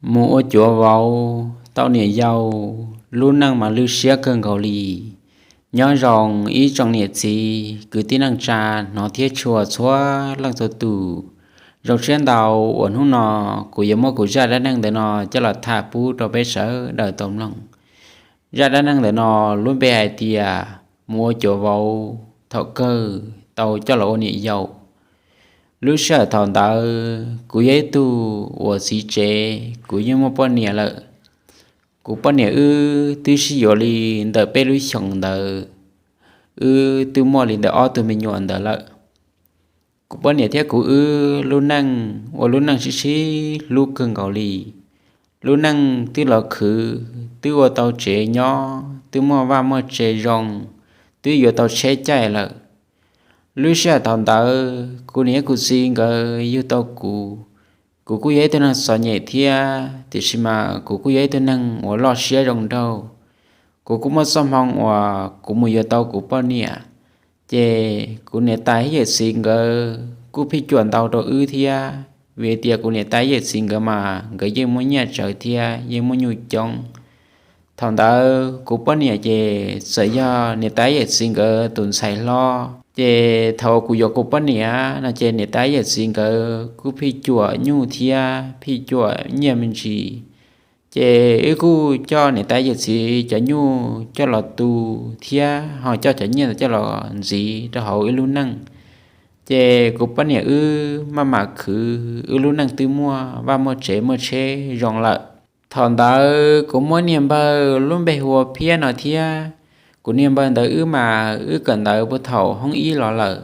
Mus ua cuav vauv tau niam yau, lub neej mas lwj siab kawg nkaus li. Nyob zoo ib tsoom niam txiv kwv tij neej tsa hnov thiab tshua txhua leej txhua tus. Zoo siab ntau uas hnub no kuv yuav muab kuv zaj dab neeg ntawm no coj los tham pub rau peb sawv daws tau mloog. Zaj dab neeg ntawm no lub npe hais tias mus ua cuav vauv thaum kawg tau coj los ua niam yau. Lub sij hawm thaum ntawd kuv yog ib tug uas txiv tsev, kuv yeej muaj poj niam lawm. Kuv poj niam wb twb sib yuav li ntawm peb lub xyoos ntawd, wb twb muaj li ntawm ob tug me nyuam ntawd lawm. Kuv poj niam thiab kuv wb lub neej ua lub neej sib sib hlub kawg nkaus li. Lub neej twb los khwv, twb ua tau tsev nyob, twb muaj vaj muaj tsev zoo, twb yuav tau tsheb caij lawm. Lub sij hawm thaum ntawd kuv niam kuv txiv nkawd yug tau kuv, kuv kuj yog ib tug neeg txom nyem thiab, tiam sis mas kuv kuj yog ib tug neeg uas loj siab zoo nraug. Kuv kuj muaj txoj hmoo uas kuv mus yuav tau kuv poj niam. Ces kuv niam tais thiab yawm txiv nkawd kuj phij cuam ntau rau wb thiab, vim tias kuv niam tais yawm txiv nkawd mas nkawd yeej muaj nyiaj tsawv thiab yeej muaj nyuj coob. Thaum ntawd kuv poj niam ces txawm yog niam tais yawm txiv nkawd tus ntxhais hlob. Ces thaum kuv yuav kuv poj niam no ces niam tais yawm txiv nkawd kuj phij cuam nyuj thiab phij cuam nyiaj me ntsis. Ces wb kuj coj niam tais yawm txiv cov nyuj coj los tu thiab ho coj cov nyiaj ntawd coj los ntxiv rau hauv wb lub neej. Ces kuv poj niam wb maj mam khwv, wb lub neej twb muaj vaj muaj tsev muaj tsheb zoo lawm. Thaum ntawd kuv muaj niag npawg lub npe hu ua Phiab no thiab. Kuv niag npawg ntawd wb mas wb kawm ntawv puag thaum hoob ib los lawm.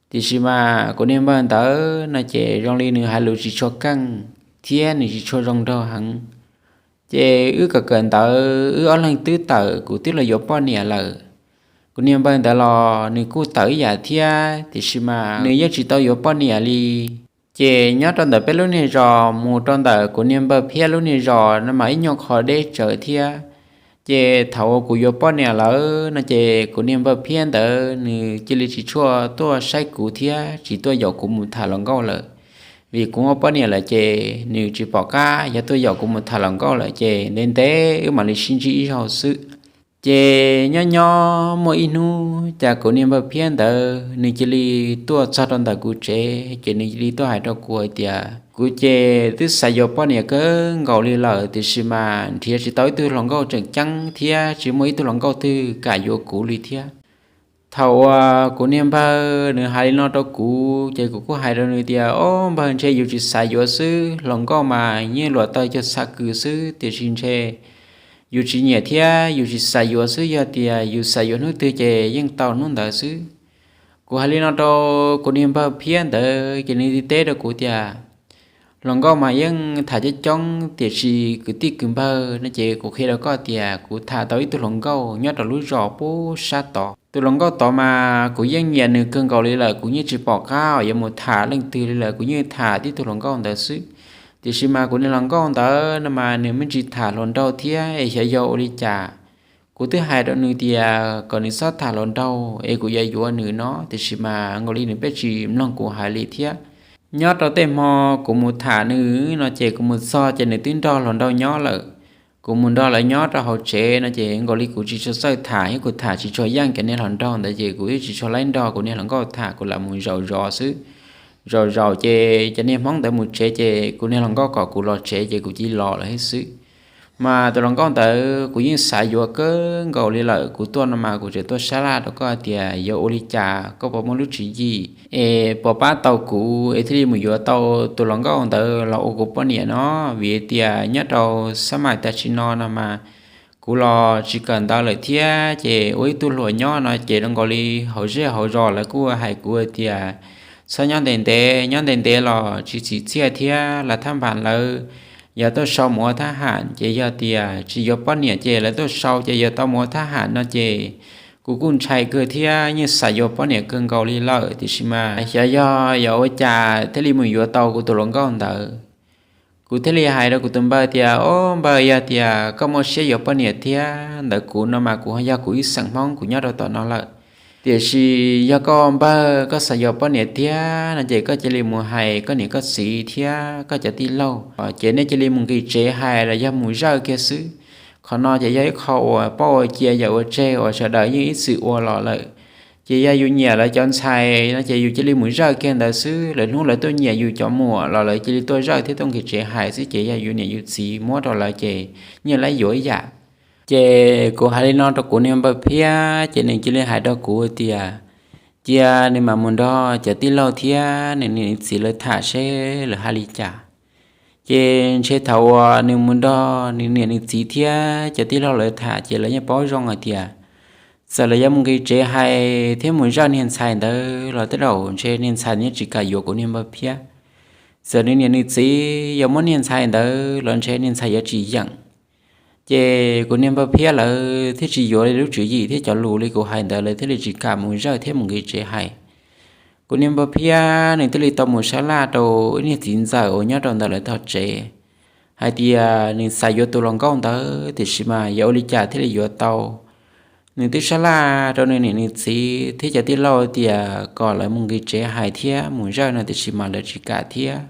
Tiam sis mas kuv niag npawg ntawd no ces zoo li nws hais lus tsis tshua keej thiab nws tsis tshua zoo nraug heev. Ces wb kawm kawm ntawv wb ob leeg twb tawm, kuv twb los yuav poj niam lawm. Kuv niag npawg ntawd los nws kuj tawm ib yam thiab, tiam sis mas nws yeej tsis tau yuav poj niam li. Ces nyob rau ntawm peb lub niag zos mus rau ntawm kuv niag npawg Phiab lub niag zos no mas ib nyuag qho deb tsawv thiab. Ces thaum uas kuv yuav poj niam lawm no ces kuv niag npawg Phiab ntawd nws cia li tsis tshua tuaj saib kuv thiab tsis tuaj yaum kuv mus tham hluas nkauj lawm. Vim kuv muaj poj niam lawm ces nws tsis pom qab yuav tuaj yaum kuv mus tham hluas nkauj lawm ces ntev ntev wb mam li sib ntsib ib zaug xwb. Ces nyob nyob muaj ib hnub cas kuv niag npawg Phiab ntawd nws cia li tuaj txog rau ntawm kuv tsev ces nws cia li tuaj hais rau kuv hais tias kuv ces twb xav yuav poj niam kawg nkaus li lawm, tiam sis mas nrhiav tsis tau ib tug hluas nkauj tseem ceeb thiab tsis muaj ib tug hluas nkauj twg kam yuav kuv li thiab. Thaum uas kuv niag npawg nws hais li no rau kuv ces kuv kuj hais rau nws tias, Ob npawg, ntshe yus tsis xav yuav xwb, hluas nkauj mas yeej luam taw cog xav kws xwb, tiam sis ntshe yus tsis nyiam thiab yus tsis xav yuav xwb, yog tias yus xav yuav hnub twg ces yeej tau hnub ntawd xwb. Kuv hais li no rau kuv niag npawg Phiab ntawd ces nws teb rau kuv tias, Hluas nkauj mas yeej tham coob coob, tiam sis kwv tij kwv npawg no ces kuv qhia rau koj tias kuv tham tau ib tug hluas nkauj nyob rau lub zos pub sab tod. Tus hluas nkauj tod mas kuv yeej nyiam nws kawg nkaus li lawm, kuv yeej tsis pom qab uas yuav mus tham leej twg li lawm, kuv yeej tham tib tug hluas nkauj ntawd xwb. Tiam sis mas kuv niag hluas nkauj ntawd no mas nws me ntsis tham hluas nraug thiab es xyov yog ua li cas. Kuv twb hais rau nws tias kom nws txhob tham hluas nraug es kuv yuav yuav nws no, tiam sis mas nkaus li nws peb tsis mloog kuv hais li thiab. Nyob rau tej hmo kuv mus tham nws no ces kuv mus txog ces nws twb nrog hluas nraug nyob lawm. Kuv mus nrog lawv nyob rau hauv tsev no ces nkaus li kuv tsis tshua txawj tham thiab kuv tham tsis tshua yeej cov niag hluas nraug ntawd ces kuv twb tsis tshua laib nrog kuv niag hluas nkauj tham, kuv lam mus zaum zov xwb. Zaum zaum ces cov niag hmoob ntawd mus tsev ces kuv niag hluas nkauj kom kuv los tsev ces kuv cia li los lawm thiab xwb. Mas tus hluas nkauj ntawd kuv yeej xav yuav kawg nkaus li lawm, kuv tuaj no mas kuv tseem tuaj sab laj rau koj tias yog ua li cas koj puas muaj lub tswv yim es puas pab tau kuv es thiaj li mus yuav tau tus hluas nkauj ntawd los ua kuv poj niam no. Vim tias nyob rau xab mais tam sim no no mas kuv los tsis kawm ntawv lawm thiab ces ua ib tug hluas nyob no ces zoo nkaus li hauv zej hauv zos lawv kuj hais kuv tias txhob nyob ntev ntev, nyob ntev ntev los tsis txim txiaj thiab lawv thab npas lawv yog tuaj sau mus ua thab ham ces yog tias tsis yuav poj niam ces lawv tuaj sau ces yog tau mus ua thab ham no ces kuv kuj ntshai kawg thiab yeej xav yuav poj niam kawg nkaus li lawm, tiam sis mas xyov yog yog ua cas thiaj li mus yuav tau kuv tus hluas nkauj ntawd. Kuv thiaj li hais rau kuv tus npawg tias, Ob npawg, yog tias koj muaj siab yuav poj niam thiab ntawm kuv no mas kuv yog kuv ib xeem hmoob kuv nyob rau tom no lawm. Tiam sis yog koj npawg koj xav yuav poj niam thiab no ces koj cia li mus hais koj niam koj txiv thiab koj cov tij laug, ces nej cia li mus nqis tsev hais los yog mus zawj kiag xwb. Qhov no ces yog ib qho uas paub ua cia yam ua tseg uas sawv daws yeej ib txwm ua los lawm. Ces yog yus nyiam lawv cov ntxhais no ces yus cia li mus zawj kiag ntawd xwb, lwm hnub lawv tuaj nyiam yus cov muam los lawv cia li tuaj zawj thiab tuaj nqis tsev hais xwb, ces yog yus niam yus txiv muab rau lawv ces yeej lawv yuav ib yam. Ces kuv hais li no rau kuv niag npawg Phiab ces nws cia li hais rau kuv tias cia nws mam mus nrog cov tij laug thiab nws niam nws txiv lawv tham seb lawv hais li cas. Ces ntshe thaum uas nws mus nrog nws niam nws txiv thiab cov tij laug lawv tham ces lawv yeej paub zoo hais tias txawm lawv yuav mus nqis tsev hais thiab mus zawj niag ntxhais ntawd los tej zaum ntshe niag ntxhais yeej tsis kam yuav kuv niag npawg Phiab. Txawm nws niam nws txiv yuav muab niag ntxhais ntawd los ntshe niag ntxhais yuav tsis yeem. Ces kuv niag npawg Phiab lawv thiaj tsis yuav li lub tswv yim thiab cov lus li kuv hais ntawd, lawv thiaj li tsis kam mus zawj thiab mus nqis tsev hais. Kuv niag npawg Phiab nws thiaj li tau mus sab laj rau ib niag txiv ntxawm uas nyob rau ntawm lawv tog tsev hais tias nws xav yuav tus hluas nkauj ntawd tiam sis mas yuav ua li cas thiaj li yuav tau. Nws twb sab laj rau nws niam nws txiv thiab cov tij laug tias kom lawv mus nqis tsev hais thiab mus zawj no tiam sis mas lawv tsis kam thiab.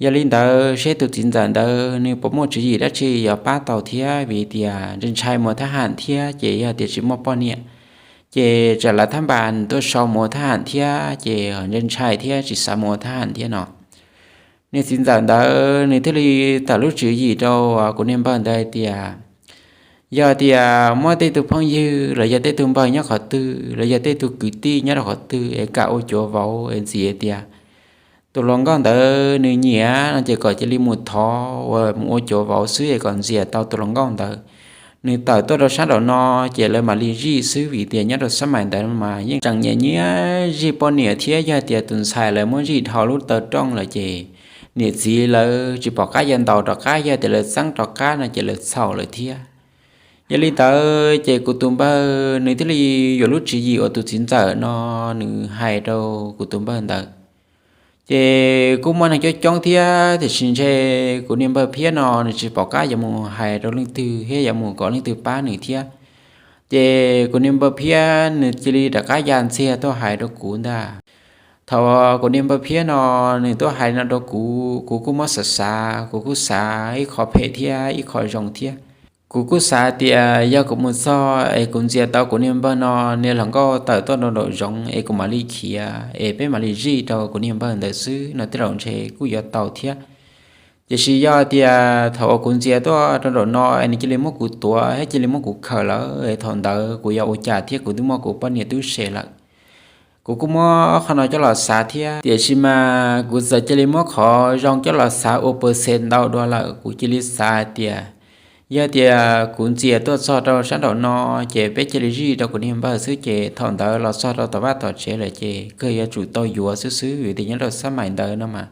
Yog li ntawd seb tus txiv ntxawm ntawd nws puas muaj tswv yim dab tsi yuav pab tau thiab, vim tias ntshai ntshai mus thab ham thiab, ces yog tias tsis muaj poj niam ces tsam lawv thab npas tuaj sau mus thab ham thiab ces ntshai ntshai thiab tsis xav mus thab ham thiab no. Niag txiv ntxawm ntawd nws thiaj li tawm lub tswv yim rau kuv niag npawg ntawd hais tias yog tias muaj tej tug phooj ywg los yog tej tug npawg nyob qhov twg los yog tej tug kwv tij nyob rau qhov twg es kam ua cuav vauv es ntxiv tias tus hluas nkauj ntawd nws nyiam no ces kom cia li mus thov uas mus ua cuav vauv xwb es kom ntxias tau tus hluas nkauj ntawd. Nws tawm tuaj rau sab nraum no ces lawv mam li zij xwb, vim tias nyob rau sab mais ntawd mas yeej tseem nyiam nyiam zij poj niam thiab, yog tias tus ntxhais lawv muab zij dhau lub taw rooj lawm ces niam txiv lawv tsis pom qab yuav ntaus rov qab, yog tias lawv txeeb rov qab no ces lawv txhaum lawm thiab. Yog li ntawd ces kuv tus npawg nws thiaj li yuav lub tswv yim uas tus txiv ntxawm no nws hais rau kuv tus npawg ntawd. Ces kuj muaj neeg coob coob thiab tiam sis ntshe kuv niag npawg Phiab no nws tsis pom qab yuav mus hais rau leej twg thiab yuav mus kom leej twg pab nws thiab. Ces kuv niag npawg Phiab nws cia li rov qab ya ntxiag tuaj hais rau kuv ntag. Thaum kuv niag npawg Phiab no nws tuaj hais no rau kuv, kuv kuj muab xav xav, kuv kuj xav ib qho phem thiab ib qho zoo thiab. Kuv kuj xav tias yog kuv mus txog es kuv ntxias tau kuv niag npawg no niag hluas nkauj tawm tuaj rau nraum zoov es kuv mam li khiav es peb mam li zij rau kuv niag npawg ntawd xwb no tej zaum ntshe kuj yuav tau thiab. Tiam sis yog tias thaum uas kuv ntxias tuaj rau nraum no es nws cia li muab kuv tuav thiab cia li muab kuv khaws lawm es thaum ntawd kuv yuav ua cas thiab, kuv twb muaj kuv poj niam tub se lawm. Kuv kuj muab qhov no coj los xav thiab, tiam sis mas kuv txawm cia li muab qhov zoo coj los xav ua pes xees ntau dua lawm. Kuv cia li xav hais tias yog tias kuv ntxias tuaj txog rau sab nraum no ces peb cia li zij rau kuv niag npawg xwb, ces thaum ntawd los txog rau tom vaj tom tsev lawm ces kawg yuav tsum tau yuav xwb xwb, vim tias nyob rau sab mais ntawd no mas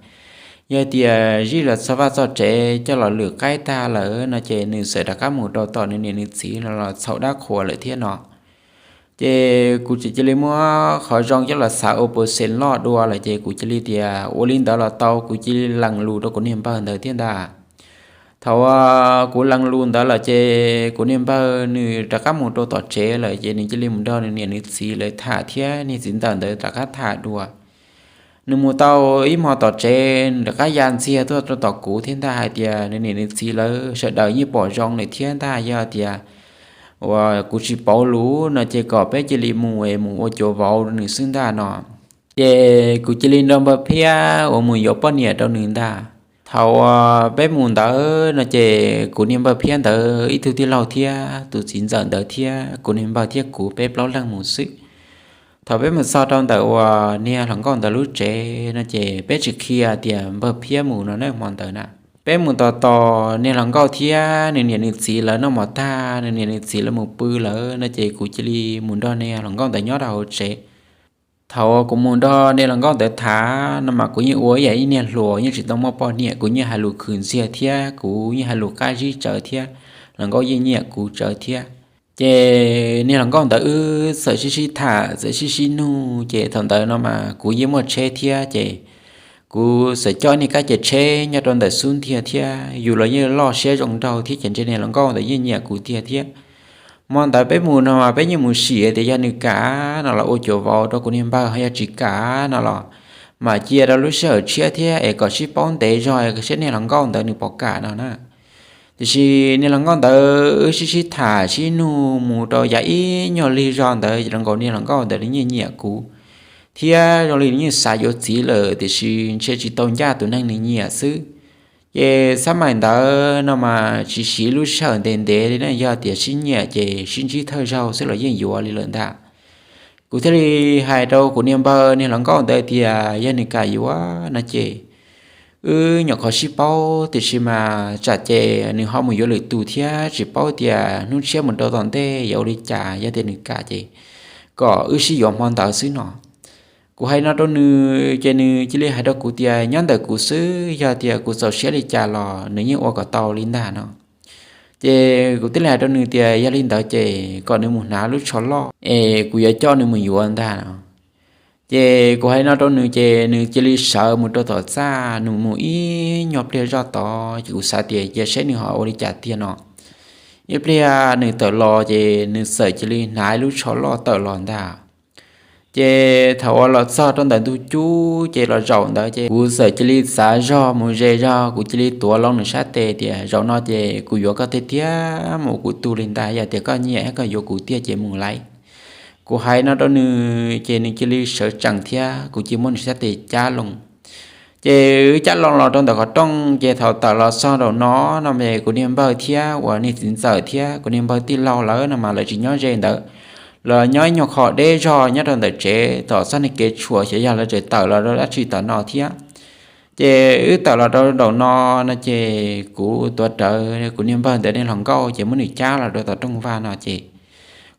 yog tias zij los txog vaj txog tsev coj los lwm qaib tag lawm no ces nws txawm rov qab mus rau tom nws niam nws txiv no los txhaum dab qhuas lawm thiab no. Ces kuv tseem cia li muab qhov zoo coj los xav ua pes xees loj dua lawm ces kuv cia li tias ua li ntawd los tau, kuv cia li lees lus rau kuv niag npawg ntawd thiab ntag. Thaum uas kuv lees lus ntawd lawm ces kuv niag npawg nws rov qab mus rau tom tsev lawm ces nws cia li mus nrog nws niam nws txiv lawv tham thiab niag txiv ntxawm ntawd rov qab tham dua. Nws mus tau ib hmo tom tsev nws rov qab ya ntxiag tuaj rau tom kuv thiab ntag hais tias nws niam nws txiv lawv sawv daws yeej pom zoo lawm thiab ntag, yog tias uas kuv tsis pauv lus no ces kom peb cia li mus es mus ua cuav vauv rau nws xwb ntag no. Ces kuv cia li nrog npawg Phiab uas mus yuav poj niam rau nws ntag. Thaum uas peb mus ntawd no ces kuv niag npawg Phiab ntawd ib tug tij laug thiab tus txiv ntxawm ntawd thiab kuv niag npawg thiab kuv peb plaub leeg mus xwb. Thaum peb mus txog rau ntawm uas niag hluas nkauj ntawd lub tsev no ces peb tsis qhia tias npawg Phiab mus no na, hmo ntawd na. Peb mus tos tos niag hluas nkauj thiab nws niam nws txiv lawv noj mov tag, nws niam nws txiv lawv mus pw lawm no ces kuv cia li mus nrog niag hluas nkauj ntawd nyob rau hauv tsev. Thaum uas kuv mus nrog niag hluas nkauj ntawd tham no mas kuv yeej ua ib yam ib niag hluas yeej tsis tau muaj poj niam, kuv yeej hais lus khwv ntxiag thiab kuv yeej hais lus qab zib tsawv thiab hluas nkauj yeej nyiam kuv tsawv thiab. Ces niag hluas nkauj ntawd wb txawm sib sib tham txawm sib sib nug, ces thaum ntawd no mas kuv yeej muaj tsheb thiab ces kuv txawm coj niag kab ces tsheb nyob rau ntawm xub ntiag thiab yus los yeej loj siab zoo nraug thiab ces ntshe niag hluas nkauj ntawd yeej nyiam kuv tiag thiab. Hmo ntawd peb mus no mas peb yeej mus sim tias yog nws kam no los ua cuav vauv rau kuv niag npawg, yog tsis kam no los mam cia rau lub sij hawm tshiab thiab es kom sib paub ntev zog saib niag hluas nkauj ntawd nws puas kam no na. Tiam sis niag hluas nkauj ntawd wb sib sib tham sib nug mus rau yav ib nyuag lig zog ntawd zoo nkaus niag hluas nkauj ntawd nws nyiam nyiam kuv, thiab zoo li nws yeej xav yuav txiv lawm tiam sis ntshe tsis tau ncaj tus neeg nws nyiam xwb. Ces xab maim ntawd no mas tsis siv lub sij hawm ntev ntev li na, yog tias sib nyiam ces sib ntsib thawj zaug xwb los yeej yuav li lawm ntag. Kuv thiaj li hais rau kuv niag npawg niag hluas nkauj ntawd tias yog nws kam yuav no ces wb nyuam qhuav sib paub, tiam sis mas tsam ces nws ho mus yuav lwm tus thiab tsis paub tias hnub tshiab mus rau tom ntej yuav ua li cas, yog tias nws kam ces kom wb sib yuav hmo ntawd xwb no. Kuv hais no rau nws ces nws cia li hais rau kuv tias nyob ntawm kuv xwb, yog tias kuv txaus siab li cas los nws yeej ua kom tau li ntag no. Ces kuv thiaj li hais rau nws tias yog li ntawd ces kom nws mus hnav lub tsho loj es kuv yuav coj nws mus yuav ntag no. Ces kuv hais no rau nws ces nws cia li sawv mus rau tom txaj, nws mus ib nyuag pliag zoj tod ces kuv xav tias cia saib nws ho ua li cas tiag no. Ib pliag nws tawm los ces nws txawm cia li hnav ib lub tsho loj tawm los ntag. Ces thaum uas los txog rau ntawm ntug cub ces los zaum ntawd ces kuv txawm cia li txav zog mus ze zog, kuv cia li tuav loo nws sab tes tias zaum no ces kuv yuav koj tiag tiag mus kuv tug li ntag, yog tias koj nyiam koj yuav kuv tiag ces mus lauj. Kuv hais no rau nws ces nws cia li sawv tsees thiab kuv cia li muab nws sab tes cab loo. Ces wb cab loo los rau ntawm qhov rooj ces thaum tawm los txog nraum no no es kuv niag npawg thiab uas niag txiv ntxawm thiab kuv niag npawg tij laug lawv no mas lawv tsis nyob ze ntawd, lawv nyob ib nyuag qho deb zog nyob rau ntawm tsev tom txoj niag kev tshuam xyov yog lawv tseem tawm los rau dab tsi tom no thiab. Ces wb tawm los rau nraum no no ces kuv tuav rawv kuv niag npawg ntawd niag hluas nkauj ces muab nws cab los rau tom rooj vag no ces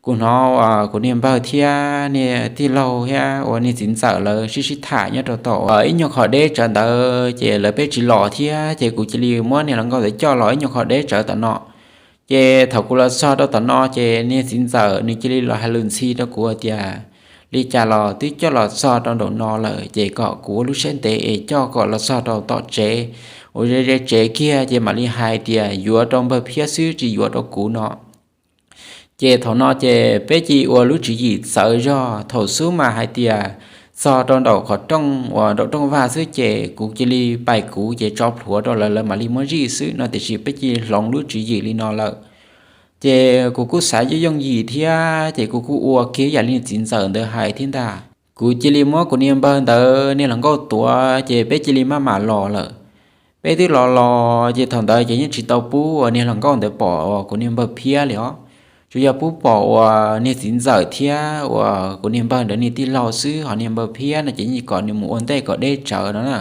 kuv hnov uas kuv niag npawg thiab niag tij laug thiab uas niag txiv ntxawm lawv sib sib tham nyob rau tom ib nyuag qho deb tsawv ntawd ces lawv peb tsis los thiab ces kuv cia li muab niag hluas nkauj ntawd coj los ib nyuag qho deb tsawv tom no. Ces thaum kuv los txog rau tom no ces niag txiv ntxawm nws cia li los hais lus ntxhi rau kuv tias li cas los twb coj los txog rau nraum no lawm ces kom kuv ua lub siab ntev es coj kom los txog rau tom tsev, uas ze ze tsev kiag ces mam li hais tias yuav rau npawg Phiab xwb tsis yuav rau kuv no. Ces thaum no ces peb cia li ua lub tswv yim txawv zog, thaum xub mas hais tias txog rau nraum qhov rooj uas nraum rooj vag xwb ces kuv cia li pais kuv ces tso plhuav rau lawv, lawv mam li muab zij xwb no, tiam sis peb cia li hloov lub tswv yim li no lawm. Ces kuv kuj xav yooj yooj yim thiab ces kuv kuj ua kiag yam li niag txiv ntxawm ntawd hais thiab ntag. Kuv cia li muab kuv niag npawg ntawd niag hluas nkauj tuav ces peb cia li maj mam los lawm. Peb twb los los ces thaum ntawd ces yeej tsis tau pub uas niag hluas nkauj ntawd pom uas kuv niag npawg Phiab li os. Tsuas yog pub pom uas niag txiv ntxawm thiab uas kuv niag npawg ntawd niag tij laug xwb, ho niag npawg Phiab no ces yeej kom nws mus ua ntej kom deb tsawv no na.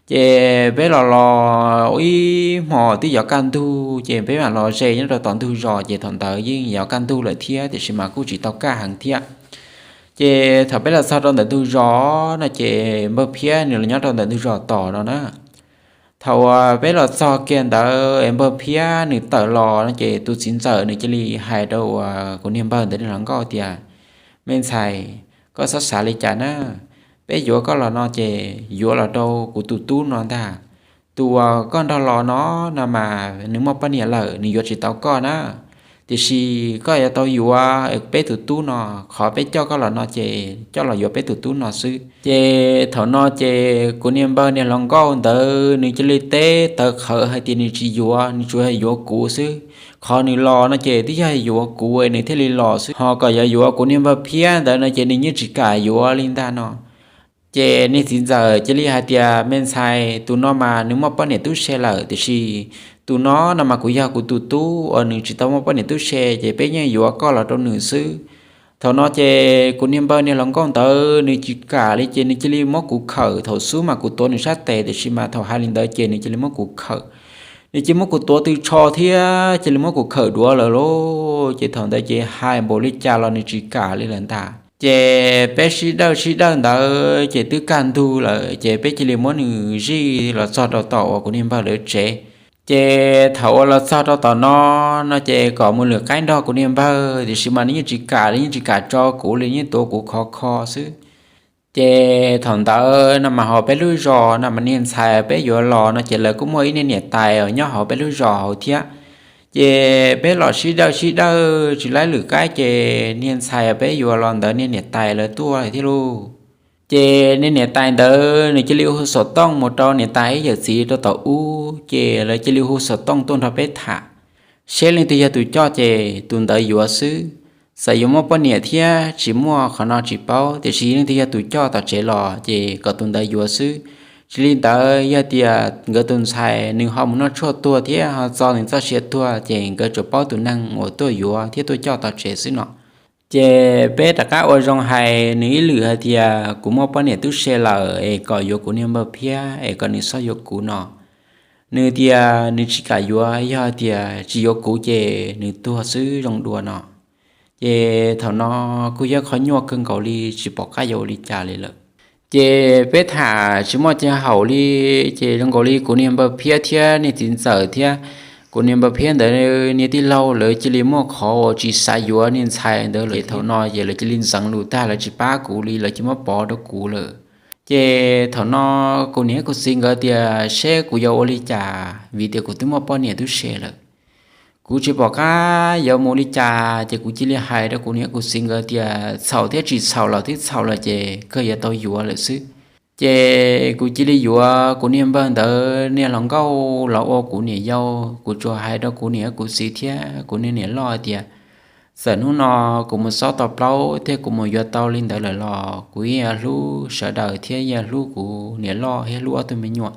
Ces peb los los ib hmos twb yuav kaj ntug ces peb mam los ze nyob rau tom ntug zos ces thaum ntawd yeej yuav kaj ntug lawm thiab tiam sis mas kuj tsis tau kaj heev thiab. Ces thaum peb los txog rau ntawm ntug zos no ces npawg Phiab nws los nyob rau ntawm ntug zos tos no na. Thaum uas peb los txog kiag ntawd es npawg Phiab nws tawm los no ces tus txiv ntxawm nws cia li hais rau uas kuv niag npawg ntawd niag hluas nkauj tias, me ntxhais, koj txhob xav li cas na, peb yuav koj los no ces yuav los rau kuv tus tub no ntag. Tus uas koj nrog los no, no mas nws muaj poj niam lawm nws yuav tsis tau koj na. Tiam sis koj yuav tau yuav peb tus tub no, qhov peb coj koj los no ces coj los yuav peb tus tub no xwb. Ces thaum no ces kuv niag npawg niag hluas nkauj ntawd nws cia li teb tawv qhawv hais tias nws tsis yuav, nws tsuas yuav kuv xwb. Qhov nws los no ces twb yog yuav kuv nws thiaj li los xwb, ho kom yuav yuav kuv niag npawg Phiab ntawd no ces nws yeej tsis kam yuav li ntag no. Ces niag txiv ntxawm cia li hais tias, me ntxhais, tus no mas nws muaj poj niam tub se lawm, tiam sis tus no no mas kuv yog kuv tus tub uas nws tsis tau muaj poj niam tub se, ces peb yeej yuav koj los rau nws xwb. Thaum no ces kuv niag npawg niag hluas nkauj ntawd nws tsis kam li ces nws cia li muab kuv khawm. Thaum xub mas kuv tuav nws sab tes, tiam sis mas thaum hais li ntawd ces nws cia li muab kuv khawm. Nws cia li muab kuv tuav tw tsho thiab cia li muab kuv khawm duav lawm lauj. Ces thaum ntawd ces hais npaum li cas los nws tsis kam li lawm ntag. Ces peb sib dawj sib dawj ntawd ces twb kaj ntug lawm ces peb cia li muab nws zij los txog rau tom uas kuv niag npawg lawv tsev. Ces thaum uas los txog rau tom no, no ces kom mus lwm qaib nrog kuv niag npawg, tiam sis mas nws yeej tsis kam li, yeej tsis kam tso kuv li, yeej tuav kuv khov kho xwb. Ces thaum ntawd no mas hauv peb lub zos no mas niag ntxhais peb yuav los no ces lawv kuj muaj ib niag niam tais nyob hauv peb lub zos hauv thiab. Ces peb los sib dawj sib dawj tsis laib lwm qaib ces niag ntxhais peb yuav los ntawd niag niam tais lawv tuaj thiab lauj. Ces niag niam tais ntawd nws cia li hu xov tooj mus rau niam tais ib yawm txiv rau tom ub, ces lawv cia li hu xov tooj tuaj nrog peb tham, seb leej twg yog tus coj ces tus ntawd yuav xwb. Txawm yuav muaj poj niam thiab tsis muaj qhov no tsis paub, tiam sis leej twg yog tus coj tom tsev los ces kom tus ntawd yuav xwb. Tsis li ntawd yog tias nkawd tus ntxhais nws ho mus noj tshuaj tuag thiab ho txo nws txoj sia tuag ces nkawd tsuas paub tus neeg uas tuaj yuav thiab tuaj coj tom tsev xwb no. Ces peb rov qab ua zoo hais nws ib lwm hais tias kuv muaj poj niam tub se lawm es kom yuav kuv niag npawg Phiab es kom nws txhob yuav kuv no. Nws tias nws tsis kam yuav, yog tias tsis yuav kuv ces nws tuag xwb zoo dua no. Ces thaum no kuj yog qhov nyuaj kawg nkaus li tsis pom qab yuav ua li cas li lawm. Ces peb tham tsis muaj caij haum li, ces zoo nkaus li kuv niag npawg Phiab thiab niag txiv ntxawm thiab kuv niag npawg Phiab ntawd niag tij laug lawv cia li muaj qhov uas tsis xav yuav niag ntxhais ntawd lawm. Thaum no ces lawv cia li ntxeev lus tag, lawv tsis pab kuv li, lawv cia li muab pov rau kuv lawm. Ces thaum no kuv niam kuv txiv nkawd tias seb kuv yuav ua li cas vim tias kuv twb muaj poj niam tub se lawm. Kuv tsis pom qab yuav mus li cas ces kuv cia li hais rau kuv niam kuv txiv nkawd tias txhaum thiab tsis txhaum los twb txhaum lawm ces kawg yuav tau yuav lawm xwb. Ces kuv cia li yuav kuv niag npawg ntawd niag hluas nkauj los ua kuv niam yau. Kuv tsuas hais rau kuv niam kuv txiv thiab kuv niag niam loj tias txawm hnub no kuv mus txob tau plaub thiab kuv mus yuav tau li ntawd lawm los kuv yeej yuav hlub sawv daws thiab yeej hlub kuv niam loj thiab hlub ob tug me nyuam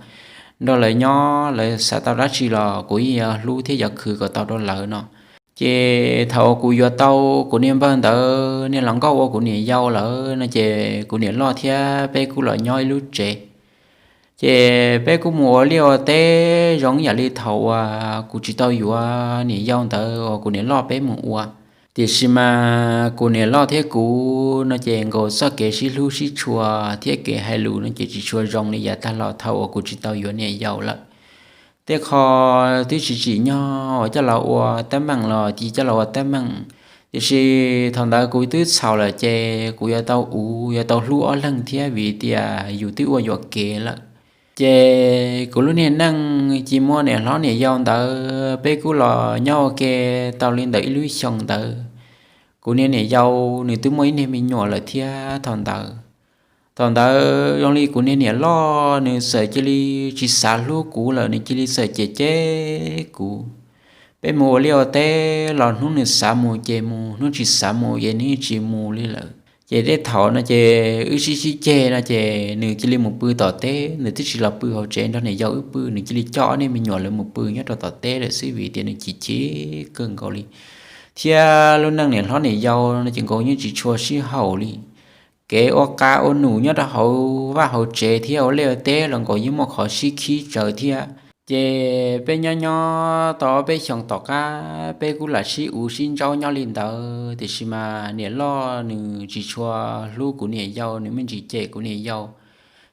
nrog lawv nyob, lawv xav tau dab tsi los kuv yeej yuav hlub thiab yuav khwv kom tau rau lawv no. Ces thaum kuv yuav tau kuv niag npawg ntawd niag hluas nkauj ua kuv niam yau lawm no ces kuv niam loj thiab peb kuj los nyob ib lub tsev. Ces peb kuj mus ua liaj ua teb zoo yam li thaum uas kuv tsis tau yuav niam yau ntawd uas kuv niam loj peb mus ua. Tiam sis mas kuv niam loj thiab kuv no ces nkaus txoj kev sib hlub sib tshua thiab kev hais lus no ces tsis tshua zoo li yav tag los thaum uas kuv tsis tau yuav niam yau lawm. Tej qho twb tsis tsim nyog uas coj los ua teeb meem los cia coj los ua teeb meem. Tiam sis thaum ntawd kuv twb txhaum lawm ces kuv yuav tau uv yuav tau hlub ob leeg thiab vim tias yus twb ua yuam kev lawm. Ces kuv lub niag neej cia muaj niam hlob niam yau ntawd peb kuj los nyob ua ke tau li ntawm ib lub xyoo ntawd. Kuv niag niam yau nws twb muaj ib niag me nyuam lawm thiab thaum ntawd. Thaum ntawd zoo li kuv niag niam loj nws txawm cia li tsis xav hlub kuv lawm, nws cia li txawm cem cem kuv. Peb mus ua liaj ua teb los hnub nws xav mus ces mus, hnub tsis xav mus ces nws tsis mus li lawm. Ces tej thaum no ces wb sib sib ceg no ces nws cia li mus pw tom teb, nws twb tsis los pw hauv tsev nrog niam yau wb pw, nws cia li coj ob niag me nyuam lawv mus pw nyob rau tom teb lawm xwb vim tias nws chim chim kawg nkaus li. Thiab lub neej niam hlob niam yau no ces nkaus yeej tsis tshua sib haum li. Kev ua qa ua num nyob rau hauv vaj hauv tsev thiab ua liaj ua teb los nkaus yeej muaj qhov sib khib tsawv thiab. Ces peb nyob nyob tau ob peb xyoos tom qab peb kuj lam sib uv sib ntsaub nyob li ntawd, tiam sis mas niam loj nws tsis tshua hlub kuv niam yau, nws me ntsis cem kuv niam yau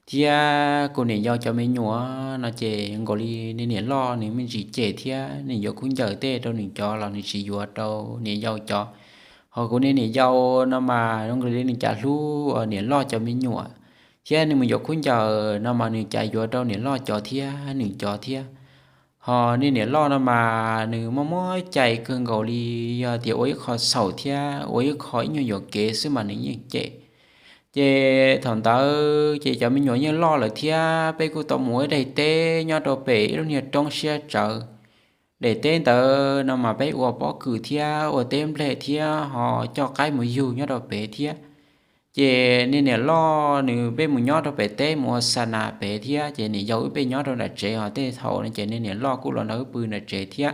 thiab kuv niam yau cov me nyuam no ces nkaus li niam loj nws me ntsis cem thiab nws yuav khaub ncaws tej rau nws cov los nws tsis yuav rau niam yau cov. Ho kuv niam yau no mas zoo nkaus li nws cas hlub niam loj cov me nyuam thiab nws mus yuav khaub ncaws no mas nws cas yuav rau niam loj cov thiab nws cov thiab. Ho niam loj no mas nws muaj muab cai kawg nkaus li, yog tias ua ib qho xaum thiab ua ib qho ib nyuag yuam kev xwb mas nws yeej cem. Ces thaum ntawd ces cov me nyuam yeej loj lawm thiab peb kuj tau mus ua ib daim teb nyob rau pem ib lub niag roob siab tsawv. Daim teb ntawd no mas peb ua pob kws thiab ua teb nplej thiab ho coj qaib mus yug nyob rau pem thiab. Ces niam loj nws peb mus nyob rau pem teb mus ua xa nas pem thiab ces niam yau wb peb nyob rau nram tsev, ho tej thaum no ces niam loj kuj los nrog wb pw nram tsev thiab.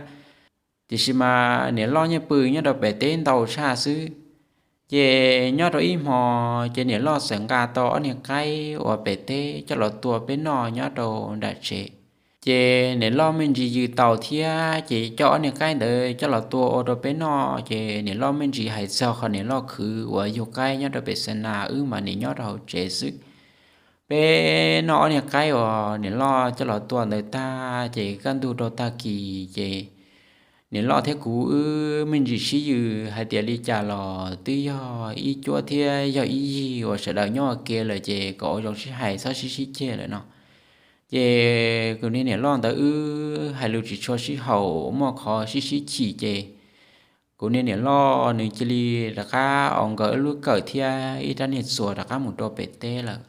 Tiam sis mas niam loj yeej pw nyob rau pem teb ntau tshaj xwb. Ces nyob rau ib hmo ces niam loj txawm nqa tau ob niag qaib uas pem teb coj los tua peb noj nyob rau nram tsev. Ces niam loj me ntsis yws taus thiab ces coj ob niag qaib ntawd coj los tua ua rau peb noj, ces niam loj me ntsis hais txog qhov niam loj khwv uas yug qaib nyob rau pem xa nas, wb mas niam nyob rau hauv tsev xwb. Peb noj ob niag qaib uas niam loj coj los tua ntawd tag ces kaj ntug rau tag kis ces niam loj thiab kuv wb me ntsis sib yws hais tias li cas los twb yog ib cuab thiab yog ib yig uas sawv daws nyob ua ke lawm ces kom ua zoo sib hais txhob sib sib ceg lawm no. Ces kuv niag niam loj ntawd wb hais lus tsis tshua sib haum, muaj qhov sib sib chim ces kuv niag niam loj nws cia li rov qab ua nkawd lub kawm thiab ib rab niag txuas rov qab mus rau pem teb lawm.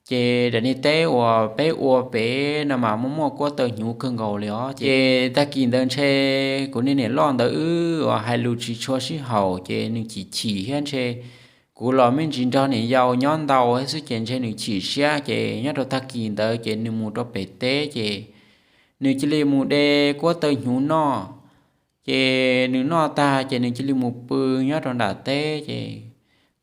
Ces daim niag teb uas peb ua pem no mas muaj muaj kuab taw hnyuv kawg nkaus li os. Ces tag kis ntawd ntshe kuv niag niam loj ntawd wb uas hais lus tsis tshua sib haum ces nws chim chim thiab ntshe kuv los me ntsis nrog niam yau nyob ntau thiab xwb ces ntshe nws chim siab ces nyob rau tag kis ntawd ces nws mus rau pem teb ces nws cia li mus de kuab taw hnyuv noj. Ces nws noj tag ces nws cia li mus pw nyob rau nram teb ces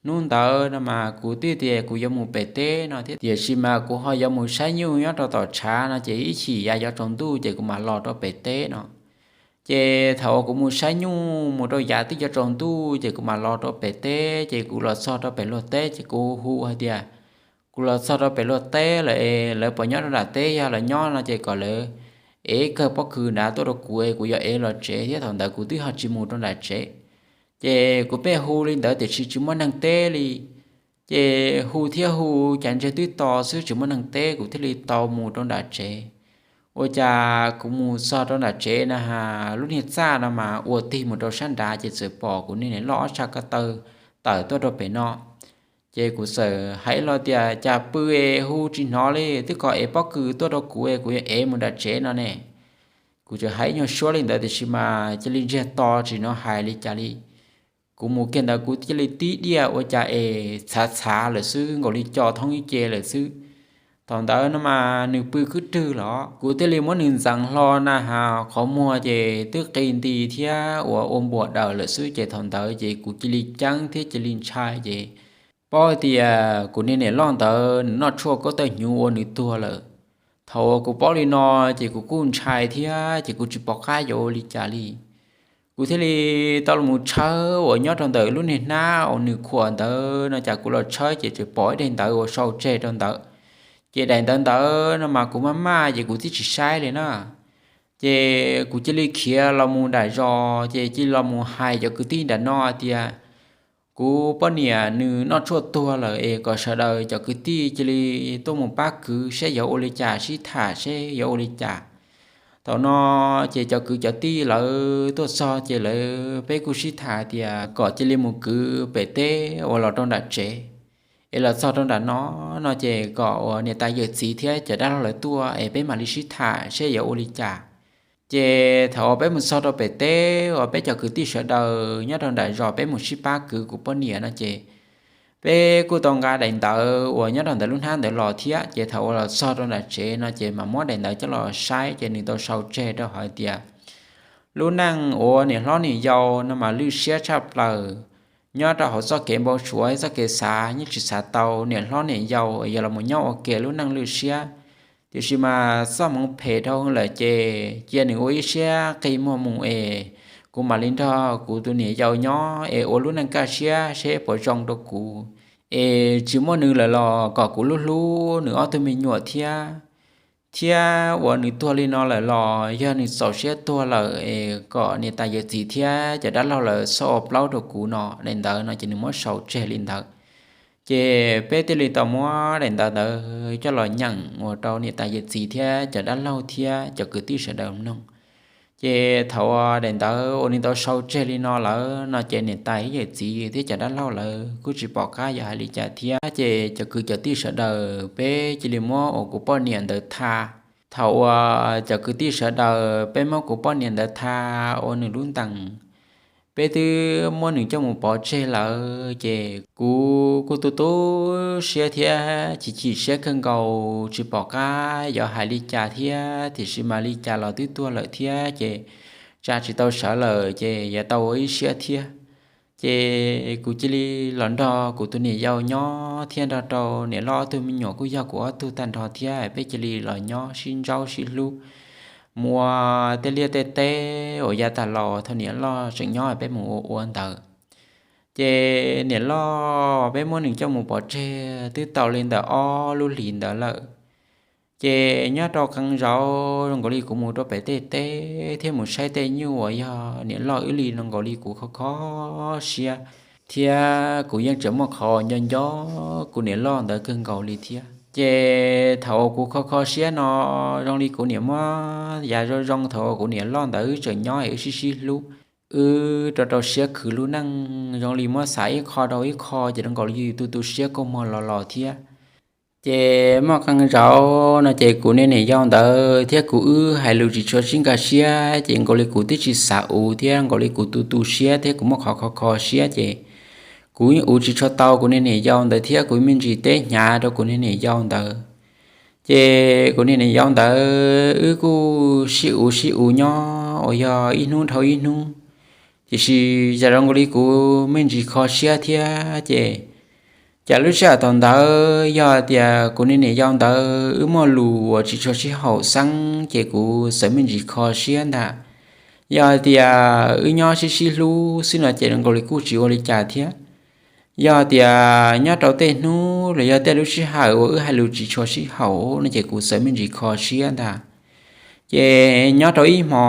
hnub ntawd no mas kuv twb tias kuv yuav mus pem teb no thiab, tiam sis mas kuv ho yuav mus saib nyuj nyob rau tom tshav no ces ib chim yav yuav tsaus ntuj ces kuv mam los rau pem teb no. Ces thaum uas kuv mus saib nyuj mus rau yav twb yuav tsaus ntuj ces kuv mam los rau pem teb, ces kuv los txog rau pem luag teb ces kuv hu hais tias, kuv los txog rau pem luag teb lawm es lawv puas nyob rau nram teb, yog lawv nyob no ces kom lawv ev kawg pob kws nrad tuaj rau kuv es kuv yuav ev los tsev thiab. Thaum ntawd kuv twb ho tsis mus rau nram tsev. Ces kuv pheej hu li ntawd tiam sis tsis muaj neeg teb li. Ces hu thiab hu, cas ntshe twb to xwb tsis muaj neeg teb, kuv thiaj li tau mus rau nram tsev. Ua cas kuv mus txog rau nram tsev na has lub niag txaj no mas ua tig mus rau sab nrad ces txawm pom kuv niag niam loj ob sab ko taw tawm tuaj rau pem no. Ces kuv txawm hais los tias, cas pw es hu tsis hnov li, twb kom ev pob kws tuaj rau kuv es kuv yuav ev mus nram tsev no ne. Kuv tseem hais ib nyuag suab li ntawd tiam sis mas cia li ntsiag to tsis hnov hais li cas li. Kuv mus kiag ntawd kuv cia li tib diaj ua cas es txhav txhav lawm xwb, nkaus li co thoob ib ce lawm xwb. Thaum ntawd no mas nws pw khwb rwg los kuv thiaj li muab nws ntxeev hlo na has qhov muag ces twb qi nti thiab ua ua npuas daws lawm xwb ces thaum ntawd ces kuv cia li ceeb thiab cia li ntshai ces paub tias kuv niag niam loj ntawd nws noj tshuaj kuab taw hnyuv ua nws tuag lawm. Thaum uas kuv paub li no ces kuv kuj ntshai thiab ces kuv tsis pom qab yuav ua li cas li. Kuv thiaj li tau los mus tshawb uas nyob rau ntawm lub niag hnab uas nws khuam ntawd no, cas kuv los tshawb ces tseem pom ib daim ntawv uas sau tseg rau ntawd. Ces daim ntawv ntawd no mas kuv maj maj ces kuv twb tsis saib li na. Ces kuv cia li khiav los mus nram zos ces cia li los mus hais cov kwv tij nram no tias kuv poj niam nws noj tshuaj tuag lawm es kom sawv daws cov kwv tij cia li tuaj mus pab kwv saib yuav ua li cas, sib tham saib yuav ua li cas. Thaum no ces cov kwv cov tij lawv tuaj txog ces lawv peb kuj sib tham tias kom cia li mus kwv pem teb uas los rau nram tsev, es los txog rau nram no no ces kom uas niam tais yawm txiv thiab cov dab laug lawv tuaj es peb mam li sib tham saib yuav ua li cas. Ces thaum uas peb mus txog rau pem teb uas peb cov kwv tij sawv daws nyob rau nram zos peb mus sib pab kwv kuv poj niam no ces peb kuj tau nqa daim ntawv uas nyob rau ntawm lub hnab ntawd los thiab. Ces thaum uas los txog rau nram tsev no ces mam muab daim ntawv coj los saib ces nws tau sau tseg rau hauv tias lub neej uas niam hlob niam yau no mas lwj siab tshaj plaws. Nyob rau hauv txoj kev npau suav txoj kev xav yeej tsis xav tau niam hlob niam yau yog los mus nyob ua ke lub neej lwj siab. Tiam sis mas txoj hmoov phem dhau lawm ces cia nws ua ib siab qi muag mus es kuv mam li nrog kuv tus niam yau nyob es ua lub neej kaj siab seb puas zoo rau kuv. Es tsis muaj nws lawm los kom kuv hlub hlub nws ob tug me nyuam thiab. Thiab uas nws tuag li no lawm los yog nws txaus siab tuag lawm es kom niam tais yawm txiv thiab cov dab laug lawv txhob ua plaub rau kuv no. Daim ntawv no ces nws muab sau tseg li ntawd. Ces peb thiaj li tau muab daim ntawv ntawd coj los nyeem ua rau niam tais yawm txiv thiab cov dab laug thiab cov kwv tij sawv daws mloog. Ces thaum uas daim ntawv uas nws tau sau tseg li no lawm no ces niam tais yawm txiv thiab cov dab laug lawv kuj tsis pom qab yuav hais li cas thiab. Ces cov kwv cov tij sawv daws peb cia li muab uas kuv poj niam ntawd tha. Thaum uas cov kwv tij sawv daws peb muab kuv poj niam ntawd tha ua nws lub ntees, peb twb muab nws coj mus pov tseg lawm ces kuv kuj tu tu siab thiab chim chim siab kawg nkaus tsis pom qab yuav hais li cas thiab, tiam sis mas li cas los twb tuag lawm thiab ces tsa tsis tau sawv lawm ces yuav tau ua ib siab thiab. Ces kuv cia li los nrog kuv tus niam yau nyob thiab nrog rau niam loj ob tug me nyuam kuj yog kuv ob tug tag nrho thiab, peb cia li los nyob sib ntsaub sib hlub mus ua tej liaj tej teb uas yav tag los thaum niam loj tseem nyob peb mus ua ua ntawd. Ces niam loj peb muab nws coj mus pov tseg twb tau li ntawm ob lub hlis ntawd lawm. Ces nyob rau qee zaus zoo nkaus li kuv mus rau pem tej teb thiab mus saib tej nyuj uas yog niam loj wb li no nkaus li kuv kho kho siab, thiab kuv yeej tseem muaj qhov nco nco kuv niam loj ntawd kawg nkaus li thiab. Ces thaum uas kuv kho kho siab no, zoo li kuv niam muab yav zoo zoo thaum uas kuv niam loj ntawd wb tseem nyob es wb sib sib hlub, wb rau rau siab khwv lub neej, zoo li muab xav ib qho rau ib qho ces zoo nkaus li yus tu tu siab kua muag los los thiab. Ces muaj qee zaum no ces kuv niag niam yau ntawd thiab kuv wb hais lus tsis tshua sib nkag siab, ces nkaus li kuv twb tsis xav ua thiab nkaus li kuv tu tu siab thiab kuv muaj qhov kho kho siab ces kuv yeej ua tsis tshua tau kuv niag niam yau ntawd thiab kuv me ntsis teb hnyav rau kuv niag niam yau ntawd. Ces kuv niag niam yau ntawd wb kuj sib ua sib ua nyob uas yog ib hnub dhau ib hnub, tiam sis cas zoo nkaus li kuv me ntsis kho siab thiab ces, cas lub sij hawm thaum ntawd yog tias kuv niag niam yau ntawd wb muaj lus uas tsis tshua sib haum xeeb ces kuv txawm me ntsis kho siab ntag. Yog tias wb nyob sib sib hlub xwb no ces zoo nkaus li kuj tsis ua li cas thiab. Yog tias nyob rau tej hnub los yog tej lub sij hawm uas wb hais lus tsis tshua sib haum no ces kuv txawm me ntsis kho siab ntag. Ces nyob rau ib hmo,